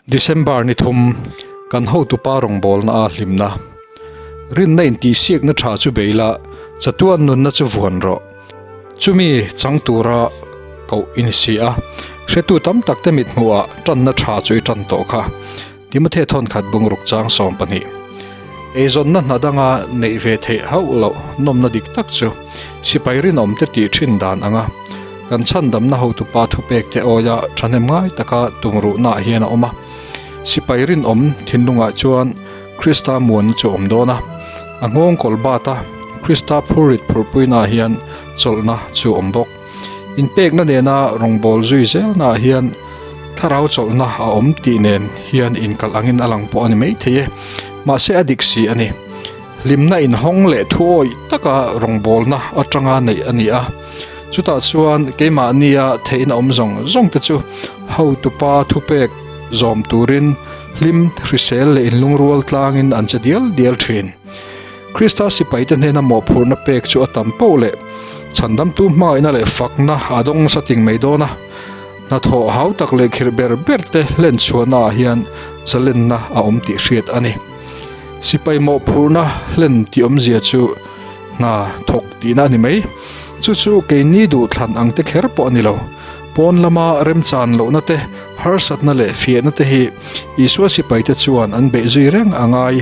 December ni thum, kan hotupa rawngbawlna a hlimna. Rinna intihsiakna tha chu bei la, chatuan nunna chu vuan rawh. Chumi chang tura koh i ni si a, hretu tam tak te mithmuhah tanna tha chu i tan tawh kha. Timothy thawnkhat bungruk chang 12. Eizawnna hna danga neih ve theih hauh loh nawmna dik tak chu sipai rinawm te tih thin dan anga kan chhandamna hotupa thupek te awia thahnem ngai taka tumruhnaah hian a awm a. Sipai rinawm thinlungah chuan Krista muanna chu a awm dawn a, a nghawng kawl bat a, Krista phurrit phurhpuinaah hian chawlhna chu a awm bawk. Inpekna nena rawngbâwl zui zelnaah hian thlarau chawlhna a awm tih nen hian inkalh angin a lang pawh a ni maithei e. Mahse a dik si a ni. Hlimna inhawng leh thuawih taka rawngbâwlna atanga neih a ni a. Chutah chuan keimahnia theihna awm zawng zawng te chu hotupa thupek zawm turin hlim, hrisel leh inlungrual tlangin an che dial dial thin. Krista sipaite hnena mawhphurhna pek chu a tam poh leh chhandamtu hmangaihna leh fakna a dawng nasa ting mai dawn a. Hnathawh hau tak leh khirh ber ber te hlen chhuahnaah hian zalenna a awm tih hriat a ni. Sipai mawhphurhna hlen tih awmzia chu hna thawk tihna a ni mai. Chu chu keini duhthlan ang te kher pawh a ni lo. Pawn lama remchan lohna te, harsatna leh fiahna te hi Isua sipaite chuan an beih zui reng a ngai.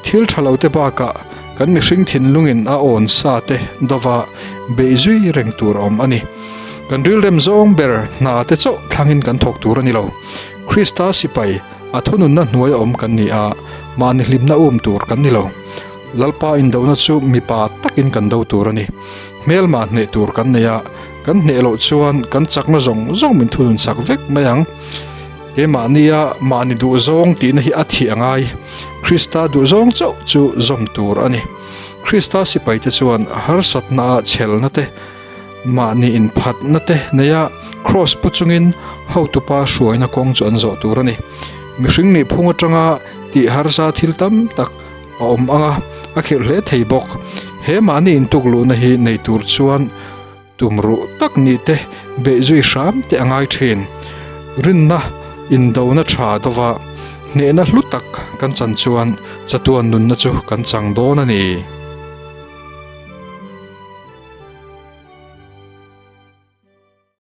Thil tha lo te bakah kan mihring thinlungin a awn sa te dova beih zui reng tur a awm a ni. Kan rilrem zawng ber hna te chauh thlangin kan thawk tur a ni lo. Krista sipai a thununna hnuai a awm kan ni a, mahni hlimna um tur kan ni lo. Lalpa indona chu mipa takin kan do tur a ni. Hmelma hneh tur kan nei a, kan hneh loh chuan kan chakna zawng zawng min thunun sak vek mai ang. Keimahnia mahni duhzawng tihna hi a thih a ngai. Krista duhzawng chauh chu zawm tur a ni. Krista sipaite chuan harsatna-a chhelna te, mahni inphatna te neia kraws pu chungin hotupa hruaina kawng chu an zawh tur a ni. Mihring nih phung atanga tih harsa thil tam tak a awm ang a, a khirh hle thei bawk. He mahni intukluhna hi nei tur chuan Tumruh tak nih te, beih zui hram te a ngai thin. Rinna indona tha dova hnehna hlu tak kan chan chuan chatuan nunna chu kan chang dawn a ni.